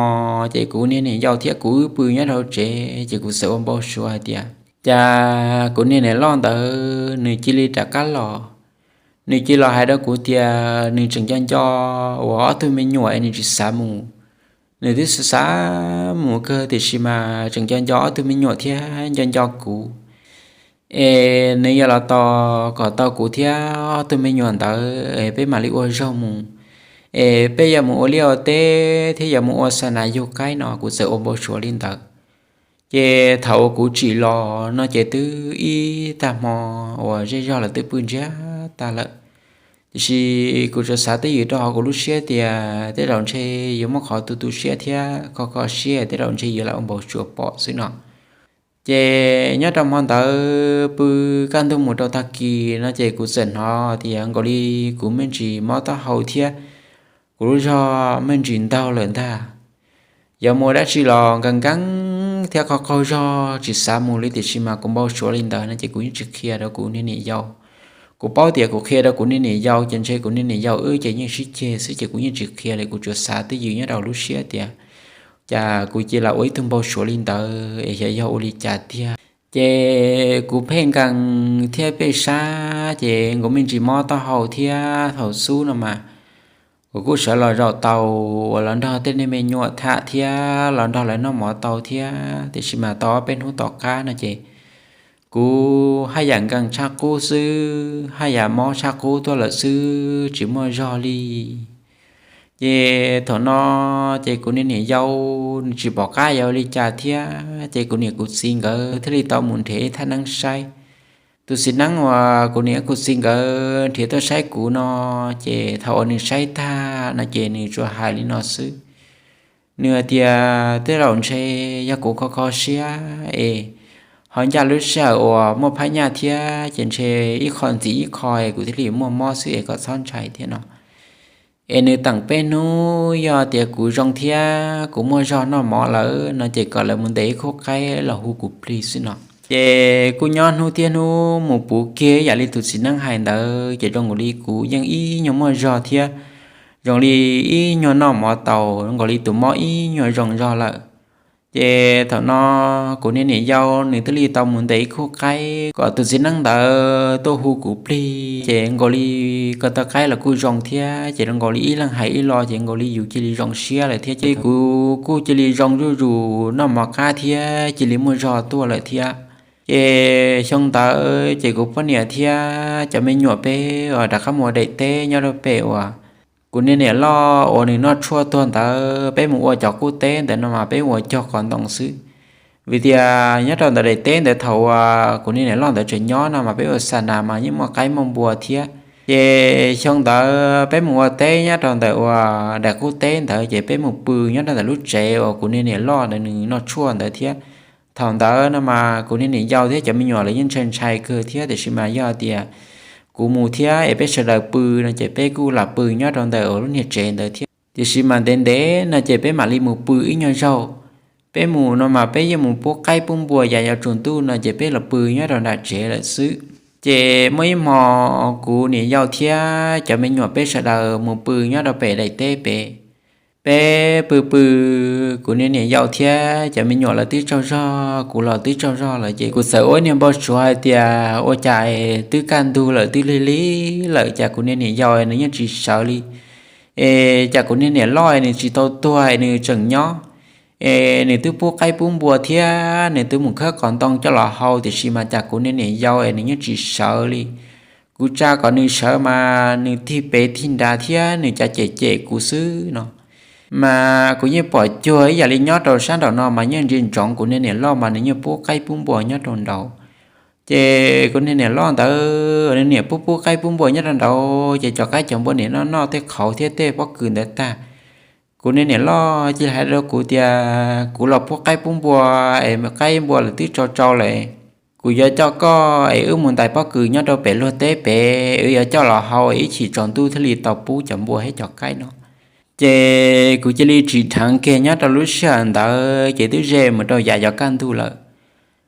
ces kuv niag niam yau thiab kuv wb pw nyob rau tsev ces kuv txawm ua npau suav hais tias, cas kuv niag niam loj ntawd nws cia li rov qab los, nws cia li los hais rau kuv tias nws tseem nco nco uas ob tug me nyuam es nws tsis xav mus. Nws twb xav xav mus kawg tiam sis mas tseem nco nco ob tug me nyuam thiab nco nco kuv, es nws yuav los tos kom tau kuv thiab ob tug me nyuam ntawd es peb mam li ua zog mus, es peb yuav mus ua liaj ua teb thiab yuav mus ua xa nas yug qaib no. Kuv txawm ua npau suav li ntawd. Ces thaum uas kuv tsim los no ces twb ib tag hmo uas zej zog lawv twb pw ntsiag tag lawm. Tiam sis kuv tsuas xav twj ywm rau hauv kuv lub siab tias tej zaum ntshe yuav muaj qhov tu tu siab thiab kho kho siab, tej zaum ntshe yuav lam ua npau suav pom xwb no. Ces nyob rau hmo ntawd pw kaj ntug mus rau tag kis no ces kuv txawm hnov tias nkaus li kuv me ntsis mob taub hau thiab kuv lub zog me ntsis ntaug lawm ntag. Yuav mus dab tsi los nkees nkees thiab qaug qaug zog tsis xav mus li tiam sis mas kuv npau suav li ntawd no ces kuv yeej tsis qhia rau kuv niag niam yau. Kuv paub tias kuv qhia rau kuv niag niam yau ces ntshe kuv niag niam yau wb ces yeej sib ceg xwb ces kuv yeej tsis qhia li. Kuv tsuas xav twj ywm nyob rau lub siab tias cas kuv cia li ua ib tug npau suav li ntawd es xyov yog ua li cas tiag. Ces kuv pheej nkees thiab pheej sab ces nkaus me ntsis mob taub hau thiab thaum xub no mas kuv kuj sawv los zaum tau uas los nrog tej niag me nyuam tham thiab los nrog lawv noj mov tau thiab tiam sis mas tau ob peb hnub tom qab no ces kuv haj yam nkees tshaj qub xwb, haj yam mob tshaj qub tuaj lawm xwb, tsis muaj zog li. Ces thaum no ces kuv niag niam yau nws tsis pom qab yuav ua li cas thiab ces kuv niam kuv txiv nkawd thiaj li tau mus nrhiav ib thaj neeb saib. Tus txiv neeb uas kuv niam kuv txiv nkawd nrhiav tuaj saib kuv no, ces thaum uas nws saib tag no ces nws tsuas hais li no xwb. Nws hais tias tej zaum ntshe yog kuv kho kho siab es ho ncaj lub sij hawm uas muaj phab nyaj thiab ces ntshe ib qho ntxiv ib qho es kuv thiaj li muaj mob xwb es kom txhob ntshai thiab no. Es nws teem peb hnub yog tias kuv zoo thiab kuv muaj zog noj mov lawm no ces kom lawv mus ntes ib khub qaib los hu kuv plig xwb no. Ces kuj nyob hnub thiab hnub mus puv kiag yam li tus txiv neeb hais ntawd ces zoo nkaus li kuv yeej ib nyuag muaj zog thiab zoo li ib nyuag noj mov tau, zoo nkaus li tus mob ib nyuag zoo zog lawm. Ces thaum no kuv niag niam yau nws thiaj li tau mus ntes ib khub qaib kom tus txiv neeb ntawd tuaj hu kuv plig ces nkaus li ko taw qaib los kuj zoo thiab ces zoo nkaus li ib leeg hais ib lo ces nkaus li yus cia li zoo siab lawm thiab ces kuv kuj cia li zoo zuj zus noj mov qab thiab cia li muaj zog tuaj lawm thiab. Ces xyoo ntawd ces kuv poj niam thiab cov me nyuam peb uas rov qab mus ua daim teb nyob rau pem uas kuv niag niam loj uas nws noj tshuaj tuag ntawd, peb mus ua cov qub teb ntawd no mas peb ua cog qos ntoo xwb. Vim tias nyob rau ntawm daim teb ntawd thaum uas kuv niag niam loj ntawd tseem nyob no mas peb ua xa nas mas yeej muaj qaib muaj npua thiab. Ces xyoo ntawd peb mus ua teb nyob rau ntawm uas daim qub teb ntawd ces peb mus pw nyob rau ntawm lub tsev uas kuv niag niam loj ntawd nws noj tshuaj ntawd thiab. Thaum ntawd no mas kuv niag niam yau thiab cov me nyuam lawv yeej ntshai ntshai kawg thiab tiam sis mas yog tias kuv mus thiab es peb sawv daws pw no ces peb kuj lam pw nyob rau ntawm uas lub niag tsev ntawd thiab. Tiam sis mas ntev ntev no ces peb mam li mus pw ib nyuag zaug. Peb mus no mas peb yeej mus pub qaib pub npua yav yuav tsaus ntuj no ces peb los pw nyob rau nram tsev lawm xwb. Ces muaj ib hmo kuv niam yau thiab cov me nyuam peb sawv daws mus pw nyob rau pem daim teb pem. Peb pw pw, kuv niag niam yau thiab cov me nyuam lawv twb tsaug zog, kuv los twb tsaug zog lawm ces kuv txawm ua niag npau suav hais tias ua cas twb kaj ntug lawm twb lig lig lawm cas kuv niag niam yau nws yeej tsis sawv li. Es cas kuv niag niam loj nws tsis tau tuag es nws tseem nyob, es nws twb pub qaib pub npua thiab nws twb mus khawb qos ntoo coj los hau tiam sis mas cas kuv niag niam yau es nws yeej tsis sawv li. Kuv tsa kom nws sawv mas nws tig pem tig nrad thiab nws cav cem cem kuv xwb no. Mas kuv yeej pom cuag ib yam li nyob rau sab nraum no mas yeej ntsia ntsoov kuv niag niam loj mas nws yeej pub qaib pub npua nyob rau nraud. Ces kuv niag niam loj ntawd nws niam pub pub qaib pub npua nyob rau nraud ces cov qaib cov npua niam noj noj tej qhauv thiab tej pob kws ntawd tag, kuv niag niam loj cia li hais rau kuv tias kuv los pub qaib pub npua es qaib npua lawm twb tsau tsau lawm, kuv yuav coj koj es wb mus ntais pob kws nyob rau pem luag teb pem, wb yuav coj los hau ib chim tsaus ntuj thiaj li tau pub cov npua thiab cov qaib no. Ces kuv cia li tsim dheev kiag nyob rau lub sij hawm ntawd ces twb ze mus rau yav yuav kaj ntug lawm.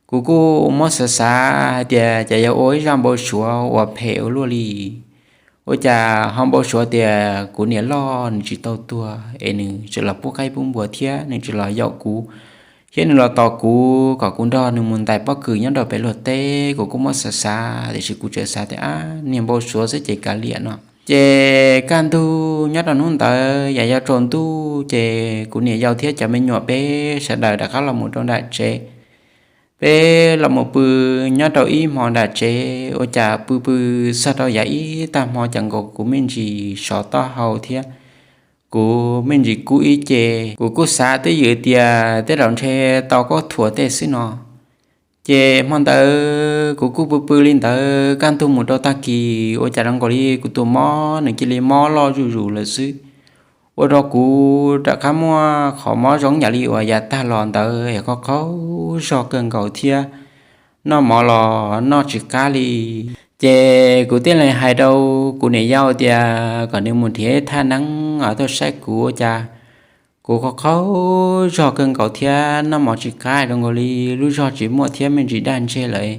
Kuv kuj muab xav xav hais tias cas yuav ua ib zaj npau suav uas phem ua luaj li. Ua cas ho npau suav tias kuv niam loj nws tsis tau tuag es nws tseem los pub qaib pub npua thiab nws tseem los yaum kuv, thiab nws los tos kuv kom kuv nrog nws mus ntais pob kws nyob rau pem luag teb. Kuv kuj muab xav xav tiam sis kuv tseem xav tias ab niag npau suav xwb ces kav liam no. Ces kaj ntug nyob rau hnub ntawd yav yuav tsaus ntuj ces kuv niam yau thiab cov me nyuam peb sawv daws rov qab los mus rau nram tsev. Peb los mus pw nyob rau ib hmo nram tsev ua cas pw pw txog rau yav ib tag hmo cas nkaus kuv me ntsis sov taub hau thiab kuv me ntsis kub ib ce. Kuv kuj xav twj ywm tias tej zaum ntshe tau kaub thuav tej xwb no. Ces hmo ntawd kuv kuj pw pw li ntawd kaj ntug mus rau tag kis ua cas zoo nkaus li kuv tus mob nws cia li mob loj zuj zus lawm xwb. Ua rau kuv rov qab muaj qhov mob zoo yam li uas yav tag los ntawd es qaug qaug zog kawg nkaus thiab noj mov los noj tsis qab li. Ces kuv thiaj li hais rau kuv niam yau tias kom nws mus nrhiav thaj neeb tuaj saib kuv ua cas kuv qaug qaug zog kawg nkaus thiab noj mov tsis qab zoo nkaus li lub zog tsis muaj thiab me ntsis daj ntseg lawm,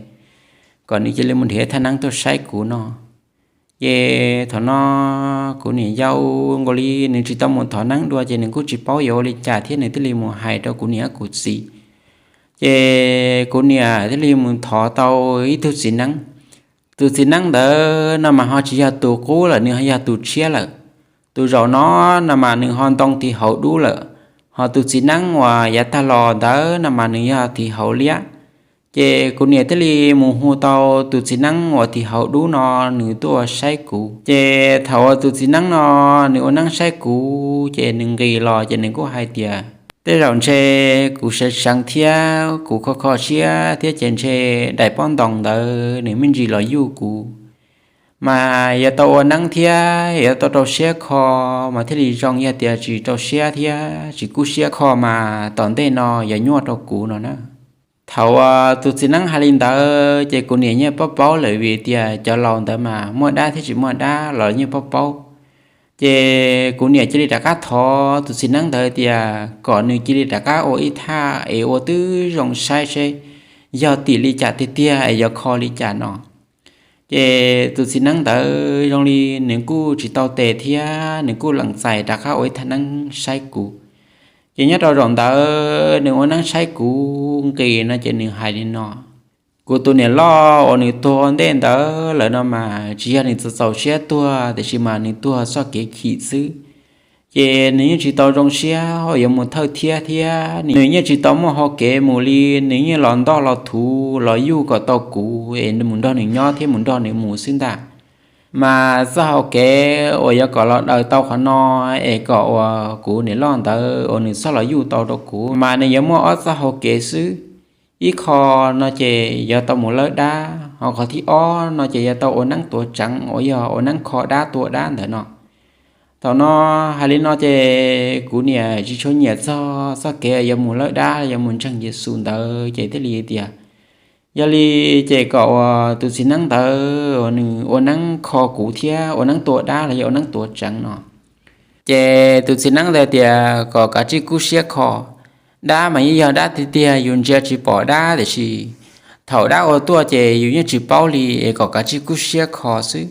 kom nws cia li mus nrhiav thaj neeb tuaj saib kuv no. Ces thaum no kuv niam yau nkaus li nws tsis tau mus thov neeb dua ces nws kuj tsis paub yuav ua li cas thiab nws thiaj li mus hais rau kuv niam kuv txiv. Ces kuv niam thiaj li mus thov tau ib tug txiv neeb. Tus txiv neeb ntawd no mas ho tsis yog tus qub lawm, nws ho yog tus tshiab lawm. Tus zaum no no mas nws ho ntoo tiv hauv dub lawm, ho tus txiv neeb uas yav tag los ntawd no mas nws yog tiv hauv liab. Ces kuv niam thiaj li mus hu tau tus txiv neeb uas tiv hauv dub no nws tuaj saib kuv. Ces thaum uas tus txiv neeb no nws ua neeb saib kuv ces nws nqis los ces nws kuj hais tias tej zaum ntshe kuv seev seev thiab kuv kho kho siab thiab ces ntshe daim pob ntoos ntawd nws me ntsis los yuj kuv. Mas yuav tau ua neeb thiab yuav tau rau siab kho mas thiaj li zoo, yog tias tsis rau siab thiab tsis kub siab kho mas tom ntej no yuav nyuaj rau kuv no na. Thaum uas tus txiv neeb hais li ntawd ces kuv niam yeej paub paub lawm vim tias cov laus ntawd mas muaj dab thiab tsis muaj dab los yeej paub paub. Ces kuv niam cia li rov qab thov tus txiv neeb ntawd tias kom nws cia li rov qab ua ib thaj es ua twb zoo saib seb yog tim li cas tiag tiag es yuav kho li cas no. Ces tus txiv neeb ntawd zoo li nws kuj tsis tau tes thiab nws kuj lees txais rov qab ua ib thaj neeb saib kuv. Ces nyob rau zaum ntawd nws ua neeb saib kuv nqis no ces nws hais li no: Kuv tus niam loj uas nws tuag ua ntej ntawd lawm no mas tsis yog nws txaus txaus siab tuag tiam sis mas nws tuag txoj kev chim xwb. Ces nws yeej tsis tau zoo siab uas yuav mus thawj thiab thiab nws yeej tsis tau muaj hau kev mus li, nws yeej los ntoj los thuv los yuj kom tau kuv es mus nrog nws nyob thiab mus nrog nws mus xwb ntag. Mas txoj hau kev uas yuav kom los daws tau qhov no es kom uas kuv niam loj ntawd uas nws txhob los yuj tau rau kuv mas nws yuav muaj ob txoj hau kev xwb. Ib qho no ces yuav tau mus lawb dab, ho qhov thib ob no ces yuav tau ua neeb tuav tseev uas yog ua neeb kho dab tua dab ntawd no. Thaum no hais li no ces kuv niam tsis tshua nyiam txog txoj kev yuav mus lawb dab yuav mus ntseeg Yexus ntawd ces thiaj li tias yog li ces kom uas tus txiv neeb ntawd uas nws ua neeb kho kuv thiab ua neeb tua dab los yog ua neeb tuav tseev no. Ces tus txiv neeb ntawd tias kom kav tsij kub siab kho. Dab mas yeej yog dab tiag tiag, yus ntsia tsis pom dab tiam sis thaum dab ua tuaj ces yus yeej tsis paub li es kom kav tsij kub siab kho xwb.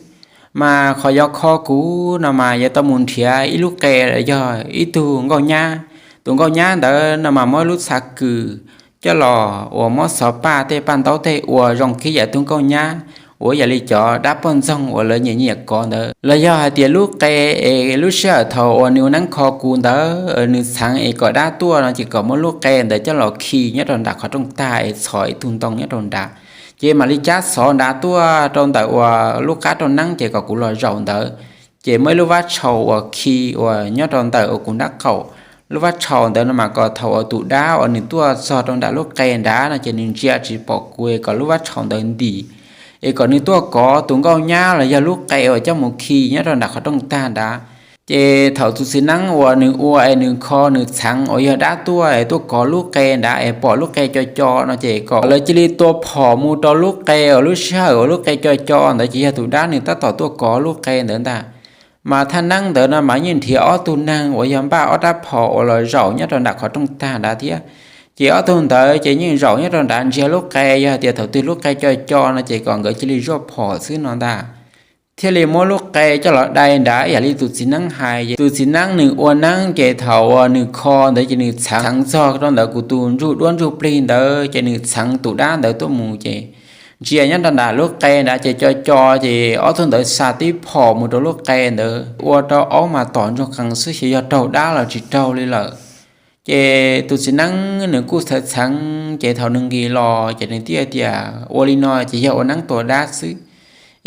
Mas qhov yuav kho kuv no mas yuav tau mus nrhiav ib lub qe los yog ib tug nkauj nyab. Tus nkauj nyab ntawd no mas muab ib lub txha kws coj los uas muab xov paj tej paj ntaub tej ua zoo khib yam tug nkauj nyab, uas yam li cov dab poj ntxoog uas lawv nyiam nyiam kov ntawd. Los yog hais tias lub qe es lub sij hawm thaum uas nws ua neeb kho kuv ntawd, nws txheev es kom dab tuaj no ces kom muab lub qe ntawd coj los khi nyob rau nram qhov rooj tag es txhos ib tug ntoo nyob rau nrad, ces mam li cab xov nrad tuaj rau ntawm uas lub qab rau neeb ces kom kuv los zaum ntawd. Ces muab ib lub vab tshaus uas khi uas nyob rau ntawm uas kuv nrab qaum. Lub vab tshaus ntawd no mas kom thaum uas tus dab uas nws tuaj txog rau nram lub qe nrad no ces nws ntsia tsis pom kuv, kom lub vab tshaus ntawd ntim, es kom nws tuaj kov tus nkauj nyab los yog lub qe uas coj mus khi nyob rau nram qhov rooj tag nrad. Ces thaum tus txiv neeb uas nws ua es nws kho nws txheev uas yog dab tuaj es tuaj kov lub qe nrad es pom lub qe co co no ces kom lawv cia li tua phom mus rau lub qe uas lub sij hawm uas lub qe co co ntawd ces yog tus dab nws tab tom tuaj kov lub qe ntawd ntag. Mas thaj neeb ntawd no mas yeej nrhiav ob tug neeg uas yog npaj ob rab phom uas los zaum nyob rau nram qhov rooj tag nrad thiab. Ces ob tug ntawd ces yeej zaum nyob rau nrad ntsia lub qe, yog hais tias thaum twg lub qe co co no ces kom nkawd cia li zuaj phom xwb no ntag. Thiaj li muab lub qe coj los dai nrad ib yam li tus txiv neeb hais. Tus txiv neeb nws ua neeb ces thaum uas nws kho ntawd ces nws txheev txog rau ntawm kuv tus ntsuj duab ntsuj plig ntawd ces nws txheev tus dab ntawd tuaj mus ces ntsia nyob rau nram lub qe nrad ces co co ces ob tug ntawd xa tib phom mus rau lub qe ntawd ua rau aub mas tom ntsoog qees xwb xyov yog raug dab los tsis raug li lawm. Ces tus txiv neeb nws kuj txheev txheev ces thaum nws nqis los ces nws thiaj tias ua li no ces yog ua neeb tua dab xwb.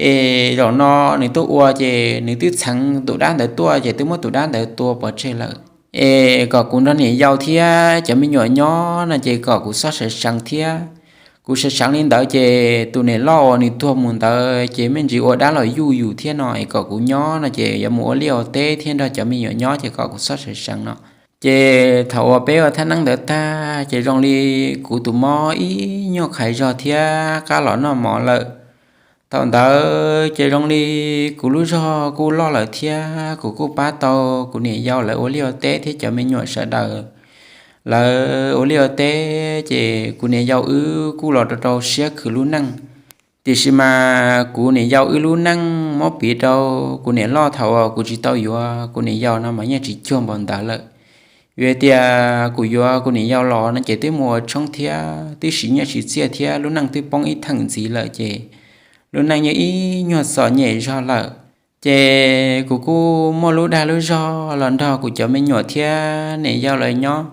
Es zaum no nws tuaj ua ces nws twb txheev tus dab ntawd tuaj ces twb muab tus dab ntawd tua pov tseg lawm. Es kom kuv nrog niam yau thiab cov me nyuam nyob no ces kom kuv txhob sawv seev thiab. Kuv sawv seev li ntawd ces tus niam loj uas nws tuag mus ntawd ces me ntsis ua dab los yuj yus thiab no es kom kuv nyob no ces yuav mus ua liaj ua teb thiab nrog cov me nyuam nyob ces kom kuv txhob sawv seev no. Ces thaum uas peb ua thaj neeb ntawd tag ces zoo li kuv tus mob ib nyuag qhais zog thiab qab los noj mov lawm. Thaum ntawd ces zoo li kuv lub zog kuj loj lawm thiab kuv kuj pab tau kuv niam yau lawv ua liaj ua teb thiab cov me nyuam sawv daws lawv ua liaj ua teb ces kuv niam yau wb kuj los rau rau siab khwv lub neej. Tiam sis mas kuv niam yau wb lub neej muab piv rau kuv niam loj thaum uas kuv tsis tau yuav kuv niam yau no mas yeej tsis cuag npaum ntawd lawm. Vim tias kuv yuav kuv niam yau los no ces twb mus ua tshoob thiab twb siv nyiaj siv txiaj thiab lub neej twb poob ib theem ntxiv lawm ces lub neej yeej ib nyuag txom nyem zog lawm. Ces kuv kuj muaj lub dag lub zog los nrog kuv cov me nyuam thiab niam yau lawv nyob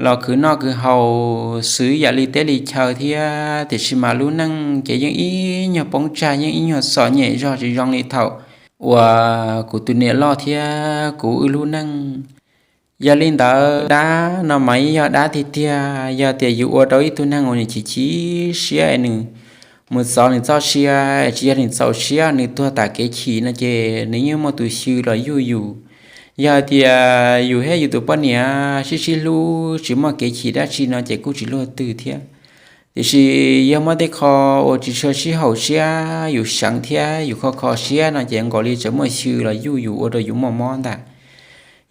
los khwv noj khwv haus xwb yam li teb li chaw thiab tiam sis mas lub neej ces yeej ib nyuag poob tsag yeej ib nyuag txom nyem zog tsis zoo li thaum uas kuv tus niam loj thiab kuv wb lub neej. Yog li ntawd dab no mas yeej yog dab tiag tiag, yog tias yus ua rau ib tug neeg uas nws chim chim siab es nws mus txov nws txoj sia, tsis yog nws txaus siab nws tuag tas kev chim no ces nws yeej muaj tus xyw los yuj yus. Yog hais tias yus thiab yus tus poj niam sib sib hlub tsis muaj kev chim dab tsi no ces kuj tsis luaj twg thiab. Tiam sis yog muaj tej qho uas tsis tshua sib haum siab yus seev thiab yus kho kho siab no ces nkaus li tseem muaj xyw los yuj yus ua rau yus muaj mob ntag.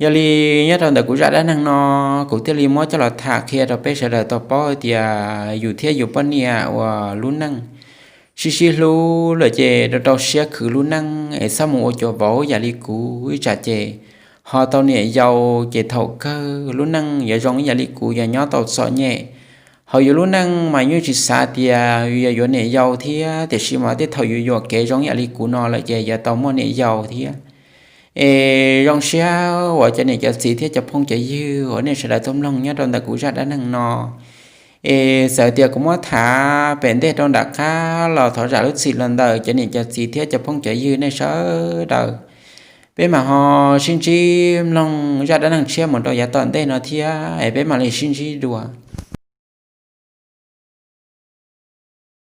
Yog li nyob rau ntawm kuv zaj dab neeg no kuv thiaj li muab coj los tham qhia rau peb sawv daws tau paub tias yus thiab yus poj niam uas lub neej sib sib hlub lawm ces rau rau siab khwv lub neej es txhob mus ua cuav vauv yam li kuv ib tsam ces ho tau niam yau ces thaum kawg lub neej yuav zoo ib yam li kuv yuav nyob tau txom nyem. Hauv yus lub neej mas yeej tsis xav tias yus yuav yuav niam yau thiab tiam sis mas tej thaum yus yuam kev zoo ib yam li kuv no lawm ces yuav tau muaj niam yau thiab. Es zoo siab uas cov niam cov txiv thiab cov phooj cov ywg uas nej sawv daws tuaj mloog nyob rau ntawm kuv zaj dab neeg no. Es txawm tias kuv muab tham pem ntej rau nram qab los thov zam lub txim los ntawm cov niam cov txiv thiab cov phooj cov ywg nej sawv daws. Peb mam ho sib ntsib mloog zaj dab neeg tshiab mus rau yav tom ntej no thiab es peb mam li sib ntsib dua.